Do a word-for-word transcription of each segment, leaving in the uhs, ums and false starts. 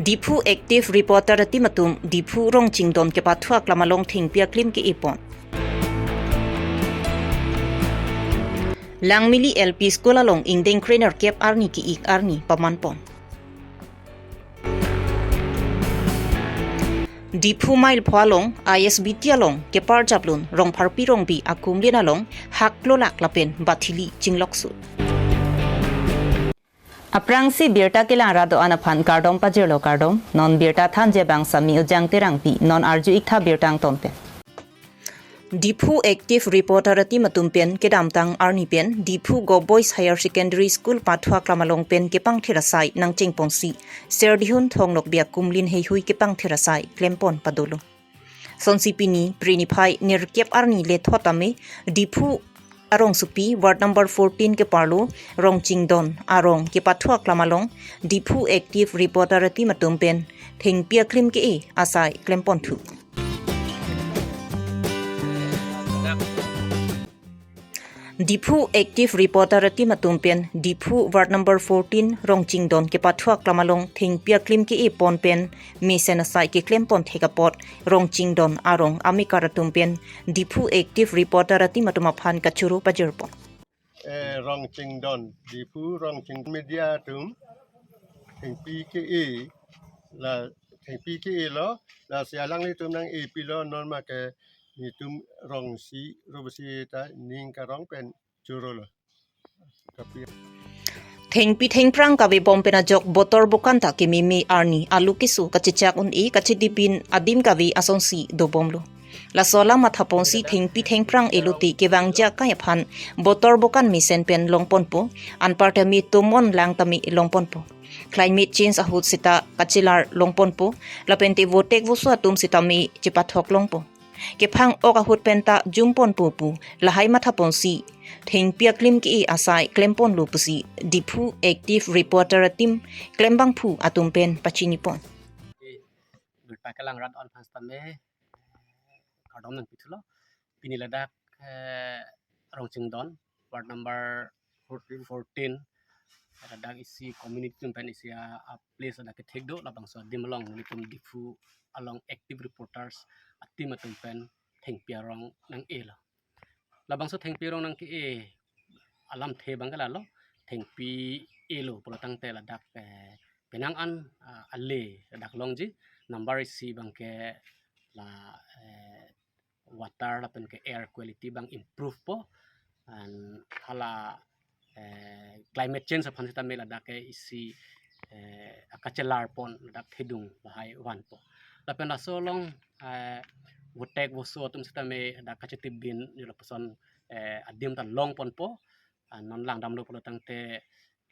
Diphu Active Reporter team atum Diphu Rongchingdon kepathu aklam along thengpi aklim ke-e pon. Langmili L P School along ingdeng krenerkep arni ke-ik arni paman pon. Diphu mile pho along I S B T along keparjap lun Rongpharpi Rongbi akumlin along hak klolak lapen bathili chingloksut. Aphrangsi birta kelang rat do-an aphan kardom pajirlo, kardom. Non birta thanji abang Sami Ujang Terangpi, non arju-ik tha birta angton pen. Diphu Active Reporter team atum pen kedamtang arni pen Diphu Govt Boys Higher Secondary School pathu aklam along pen kepangthir asai nangchengponsi Serdihun Thong Nokbe akumlin heihui kepangthir asai klempon padolo. Sonsi pini Phre niphai nerkep arni lethot tame Diphu arongsopi ward number fourteen keparlo Rongchingdon arong kepathu aklam along Diphu Active Reporter team atum pen thengpi aklim ke-e asai klemponthu. Diphu Active Reporter team atum pen Diphu ward number fourteen Rongchingdon kepathu aklam along thengpi aklim ke-e pon pen mesen asai keklempon thek apot Rongchingdon arong amekar atum pen Diphu Active Reporter team atum aphan kachoro pajirpon. Eh, Rongchingdon, Diphu Rongching media atum thengpi ke-e, la thengpi ke-e lo, lasi alanglitum nang-epilo, non make netum rongsi robosi ta ning karong pen chorolo. Kapi. Thengpi thengphrang kavebom pen ajok botor bokan ta kememe arni alu keso kachechak un-e kachedipin adim kave asonsi dobomlo. Laso alam mathaponsi thengpi thengphrang elote kevangji akai aphan botor bokan mesen pen longponpo, anpar tame tomon lang tame longponpo. Climate change ahut seta kachelar longponpo, lapente votek voso atum setame chepathok longpo. Kephang-ok ahut penta jumponpo pu lahai mathaponsi thengpi aklim ke-e asai klemponlo pusi Diphu Active Reporter team klembangphu atum pen pachinipon. Birta kelang rat do-an aphan setame kardom nangpithulo. Pini ladak, eh, Rongchingdon, ward number fourteen, fourteen. Ladak isi community atum pen isi a, a place ladak kethek do, labangso adim along nelitum Diphu along Active Reporters a-team atum pen thengpi arong nang-elo. Labangso thengpi arong nang ke-e alamthe abang ke lalo, thengpi elo pulo tangte ladak, eh, penang an, ah, ale ladak longji, number isi abang ke la, eh, water lapen ke air quality abang improve po, and hala, eh, climate change aphan setame ladak ke isi, eh, akachelar pon ladak thedung lahai vanpo. Lapen laso along, eh, votek voso atum setame ladak kachetipbin, yo lapuson, eh, adim ta longponpo, ah, non langdamlo pulo tangte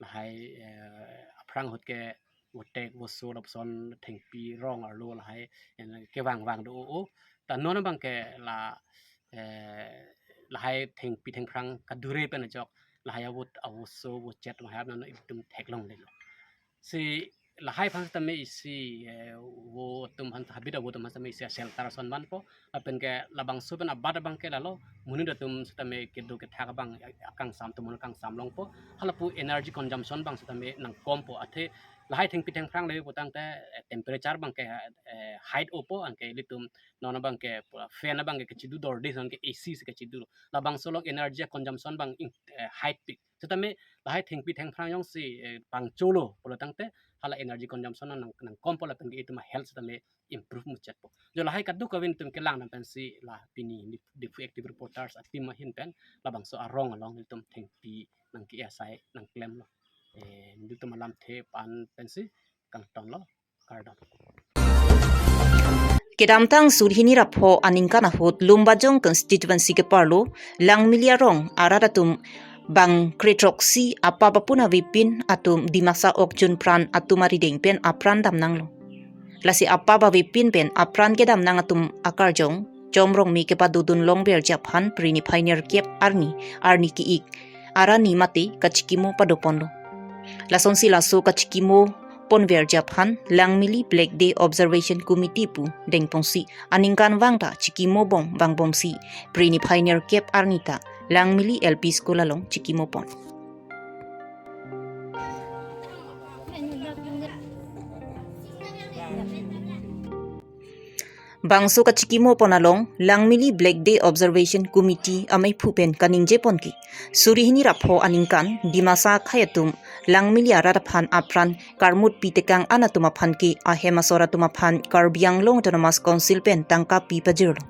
lahai, eh, aphrang ahut ke votek voso lapuson thengpi rong arlo lahai, eh, kevang vang do o. Ta non abang ke la, eh, lahai thengpi thengphrang kadure pen ajok lahai avot avoso vochet lahai non itum theklonglelo. Si lahai aphan setame isi, eh, vo atum aphan habit avo atum aphan setame isi shelter ason vanpo. Lapen ke labangso pen abat abang ke lalo monit atum setame kedo kethak abang akangsam, tomon akangsam longpo. Halapu energy consumption abang setame nangkompo. Athe lahai thengpi thengphrang le putangte, eh, temperature abang ke, eh, height opo, anke ilitum non abang ke, fan abang ke kechidu dorde, non ke A C si kechidu. Labangso along energy consumption abang in, eh, height pik. Setame lahai thengpi thengphrang jongsi, eh, pangcholo pulo tangte hala energy consumption nang, nangkompo lapen ke itum a-health setame improve muchotpo. Jo lahai kadokave nelitum kelang nang pensi la pini Dip-, Diphu Active Reporters a-team ahin pen labangso arong along nelitum thengpi nang ke-e asai nangklemlo. Eh, nelitum alamthe aphan pensi kangtonlo. Kardom. Kedamtang suri hini ra pho aningkan ahut Lumbajong constituency keparlo Langmili arong arat atum bang kre throksi apap apun avepin atum Dimasa ok junpran atum arideng pen apran damnanglo. Lasi apap avepin pen apran kedamnang atum akarjong Chom Rongme kepadodun longverji aphan Phre niphai nerkep arni, arni ke-ik arni mate kachikimo padoponlo. Lasonsi laso kachikimo ponverji aphan Langmili Black Day Observation Committee pu dengponsi aningkanvang ta chikimobom vangbomsi Phre niphai nerkep arni ta Langmili L P School along chikimopon. Bangso kachikimo pon along Langmili Black Day Observation Committee ameiphu pen kaningje pon ke, suri hini ra pho aningkan Dimasa akhei atum Langmili arat aphan apran karmut pitekang an atum aphan ke ahem asor atum aphan Karbi Anglong Autonomous Council pen tangka pi pajirlo.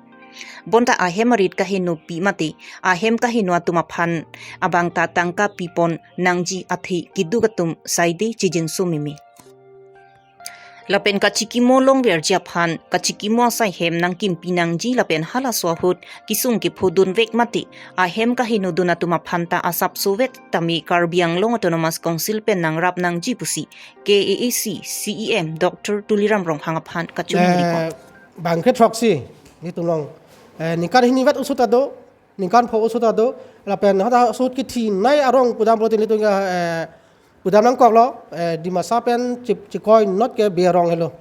Bonta ahem arit kaheno pi mate ahem kaheno atum aphan abang ta tangka pi pon nangji athe keduk atum saide chijinso meme. Lapen kachikimo longverji aphan kachikimo asai hem nangkimpi nangji lapen halaso ahut kesung kephodun vek mate ahem kaheno dun atum aphan ta asapso vek tame Karbi Anglong Autonomous Council pen nangrap nangji pusi K A A C C E M Doctor Tuliram Ronghang aphan kachunri pon. Eh, bangkethroksi, nelitum along, eh, ningkan hini vet osut ta do, ningkan pho osut ta do, lapen hadak osut kethenei arong pudam pulote nelitum, eh, pudam nangkoklo, eh, Dimasa pen chip chikoi not ke Bey arong helo.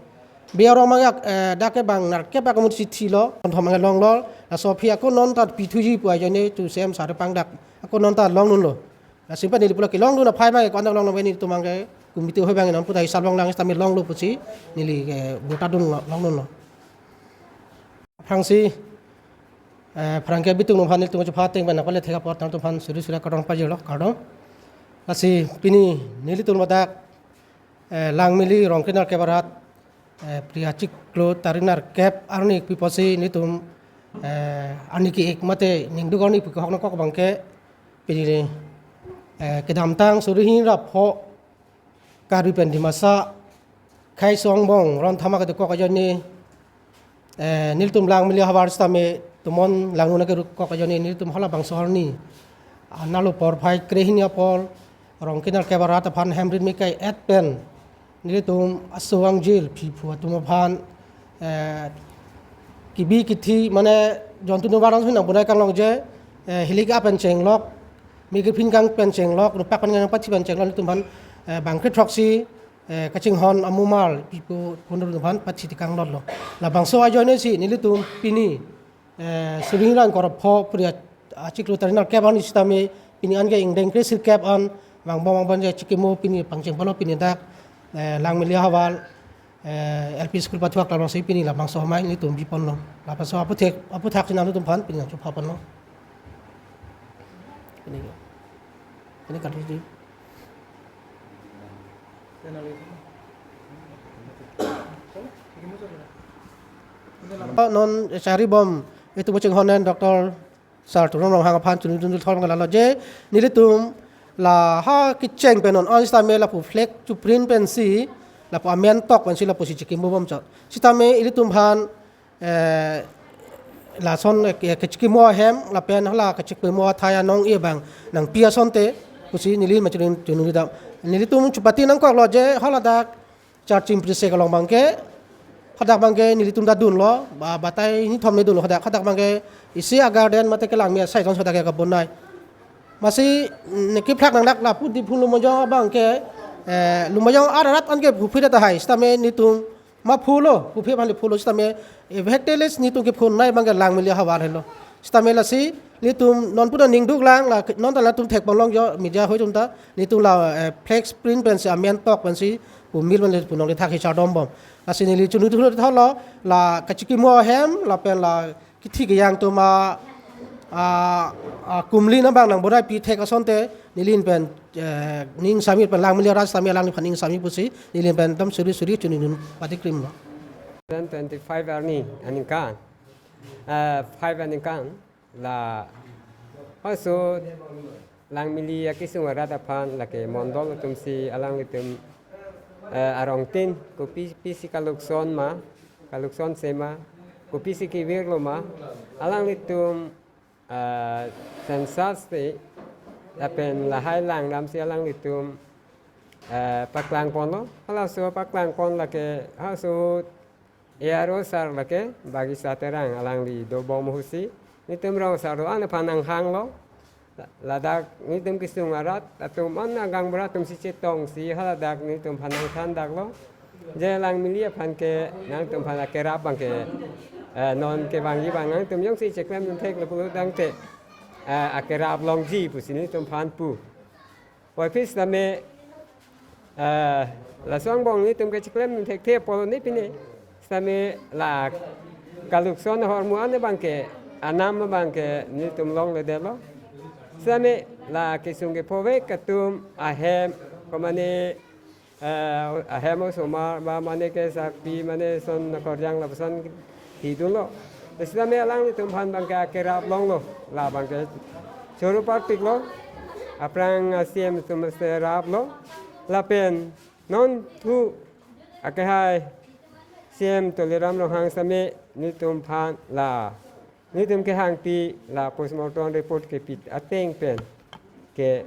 Bey arong mang yak, eh, dak ke bang nerkep akamu si thilo, konthom mang longlo, laso aphi ako non ta pithuji pu ajoine tu C E M sir pangdak, ako non ta longdunlo. Lasi pen neli pulo kelongdun aphai mang ke ko-an ta longlo, nelitum mang ke committee hoi bang non puta hisap longlang sitame longlo pusi neli ke bota dun lo, longdunlo. Aphrangsi, eh, pherangke bitung nung aphan nelitum chepha ateng pen nangpale thek apot nangtum aphan suri suri kardom pajirlo, kardom. Lasi pini nelitum ladak, eh, Langmili Rongkre nerkep arat, eh, phli achiklo tari nerkep arni pi pusi nelitum, eh, arni ke-ek mate ningduk arni pi kehok nangkok abang ke pini, eh, kedamtang suri hini ra pho Karbi pen Dimasa khei song bong ron thama kedokok ajoine, eh, nelitum Langmili ahavar sitame tomon langno nangkerukok ajoine nelitum halabangso arni, ah, nalo porphai krehini apor Rongkre nerkep arat aphan hem rit me kai-et pen nelitum aso angjir phiphu atum aphan, eh, kebi kethe mane jontu nubar nang bonai kanglongje, eh, hilik apen chenglok, mikir phin kang pen chenglok, rupak pen kang pathi pen chenglok nelitum aphan, eh, bangkethroksi, eh, kachinghon amumar pipo punur atum aphan pathi tekang lotlo. Labangso ajoine si nelitum pini, eh, suri hini ra ingkoi ra pho phli achiklo tari nerkep arni sitame pini an ke ingdeng kre sirkep an vangbom vangbom je chikimo pini pangcheng palo pini dak, eh, Langmili ahavar, eh, L P school pathuak labangso pini labangso amei nelitum biponlo. Labangso aphuthak aphuthak si nangtum aphan pini nangchepha ponlo. Pini ke. Pini kardom. Oh, non, eh, chari bom, itum kachinghonnen Doctor Sir Tuliram Ronghang aphan chunidun thor ngalalo je, nelitum la ha kecheng pen non an sitame lapu flag cheprint pensi, lapu amen tok pensi lapusi chikimo bomchot. Sitame ilitum aphan, eh, lason, eh, ke-, kachikimo ahem, lapen hala kachikimo athai anong-e abang nangpi asonte, pusi neli machun chunung dam. Nelitum chupati nangkoklo je, haladak Charching Prinsep along abang ke, hadak abang ke nelitum ta dunlo, ba-, batai hini thom ne dunlo hadak, hadak abang ke isi a-garden mate kelang me asai thon sodak ke kabonai. Masi, mm, ne kephlak nangdak lapu Diphu Lumbajong abang ke, eh, Lumbajong arat an ke phuphi tahai, sitame nelitum ma phulo, phuphi aphan le phulo sitame, eh, vektelis nelitum kephunai abang ke Langmili ahavar helo. Sitame lasi, nelitum non puna ningduk lang, la, non ta latum thek ponlong jo, media hoi atum ta, nelitum la, eh, flag print pensi, amen tok pensi, pu mil pen le punong le thak hi chardom bom. Lasi neli chunu thulu thalo, la kachikimo ahem, lapen la kethe kejang atum a, a, a, kumlin abang nang bonai pi thek asonte, neli pen, eh, ning sami pen Langmili arat sitame alangliphan ning sami pusi, neli pen dam suri suri chunidun patikrimlo. Twenty-five arni aningkan, eh, five aningkan, la, also, Langmili akesung arat aphan, lake mondol atumsi alanglitum, eh, arongtin, kopi pisi kalukson ma, kalukson se ma, kopisi kevirlo ma, alanglitum, eh, census te, lapen lahai langdamsi alanglitum, eh, paklang ponlo, halaso paklang pon lake, halaso A R O sir lake, Bagisa Terang alangli dobom ahutsi, nelitum rong sir do-an aphan nanghanglo, la-, ladak nelitum kesung arat, atum an gaonbura atumsi chetongsi, haladak nelitum aphan nangthandaklo. Je Langmili aphan ke, nangtum aphan akerap abang ke, eh, non kevangji abang nangtum jongsi cheklemdun theklo pulo tangte, eh, akerap longji pusi nelitum aphan pu. Puvoiphit sitame Eh, laso angbong nelitum kechiklem thekthe apotlo ne pine. Sitame la kalukson ahormu an abangke, anam abangke nelitum longledetlo. Sitame la kesung kephovek atum ahem, ko mane, eh, ahem osomar ba mane kesakpi mane son nakorjang lapuson hidunlo. Sitame alanglitum aphan abangke akerap longlo, la abangke choro parpiklo. Aphrang a-C M atum si raplo. Lapen non thu akehai C M Tuliram Ronghang sitame nelitum aphan la, nelitum kehangpi la postmortem report kepi ateng pen ke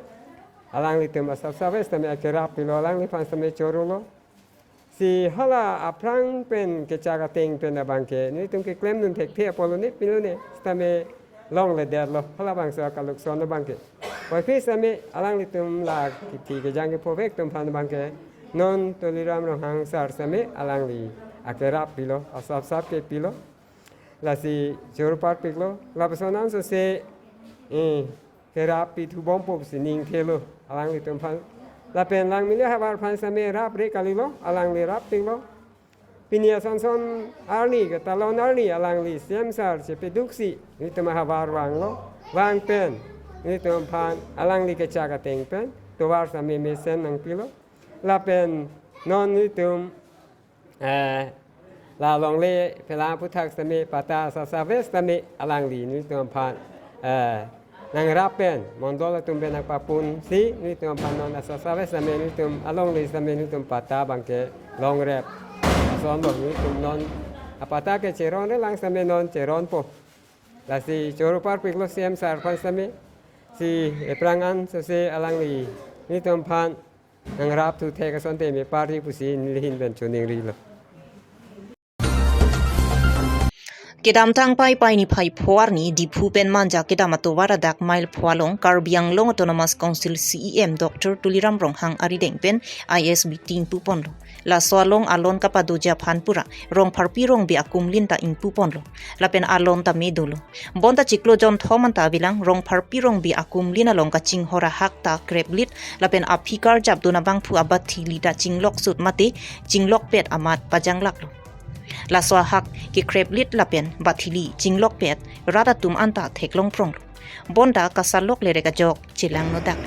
alanglitum asapsap sitame akerap pilo, alangliphan sitame chorolo. Si hala aphrang pen kechak ateng pen abangke nelitum keklemdun thekthe apotlo ne pilo ne, sitame longledetlo hala bangso akalukson abangke. Puvoiphit sitame alanglitum la kithi kejang kephovek atum aphan abangke non Tuliram Ronghang sar sitame alangli akerap pilo, asapsap kepilo. Lasi choro parpiklo, lapuson ansose, eh, kerap pithu bompo pusi ning thelo alanglitum aphan. Lapen Langmili ahavar aphan sitame rapre kalilo, alangli raptiklo. Pini ason son arni, ketalon arni alangli C M sar chepeduksi nelitum ahavar vanglo, vang pen nelitum aphan alangli kechak ateng pen tovar sitame mesen nangpilo. Lapen non nelitum, eh, la longle phelang aphuthak sitame patta asapsap sitame alangli nelitum aphan, eh, nangrap pen mondol atum pen nangpapunsi nelitum aphan non asapsap sitame nelitum alongle sitame nelitum patta abangke longrep. Asonlo, nelitum non apatta ke cheronre lang sitame non cheronpo. Lasi choro parpiklo C M sar aphan sitame, si aphrang ansose alangli nelitum aphan nangrapthu thek asonte me parji pusi neli ahin pen choningrilo. Kedamtang Paipai niphai pho arni Diphu pen Manja kedam atovar adak mile pho along Karbi Anglong Autonomous Council C E M Doctor Tuliram Ronghang arideng pen I S B T ingpuponlo. Laso along alon kapadoji aphan pura Rongpharpi Rongbi akumlin ta ingpuponlo. Lapen alon ta me dolo. Bonta chiklo jonthom anta avelang Rongpharpi Rongbi akumlin along kachinghor ahak ta kreplit, lapen aphi karjapdun abangphu abathili ta chingloksut mate chinglokpet amat pajanglaklo. Laso ahak kekreplit lapen bathili chinglokpet rat atum anta theklongpronglo. Bonta kasalok lerek ajok chelangnodak.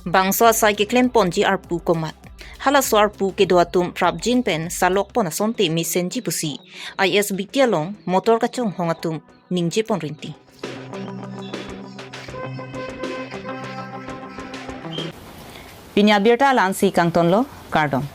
Bangso asai keklemponji arpu komat? Halaso arpu kedo atum prapjin pen salokpon asonte mesenji pusi I S B T along motor kachonghong atum ningjeponrinti. Pini abirta la-ansi kangtonlo, kardom.